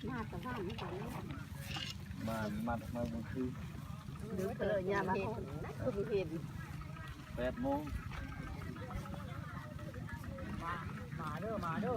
ມາແຕ່ບ້ານນີ້ ມາ ມາ ມາກາງຄືນ ດຶກເລີຍຍາມມາຮອດ ຄືບໍ່ເຫັນ ແປດໂມງ ມາ ມາເດີ ມາເດີ.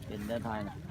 ເປັນໄດ້ຖ່າຍນະ.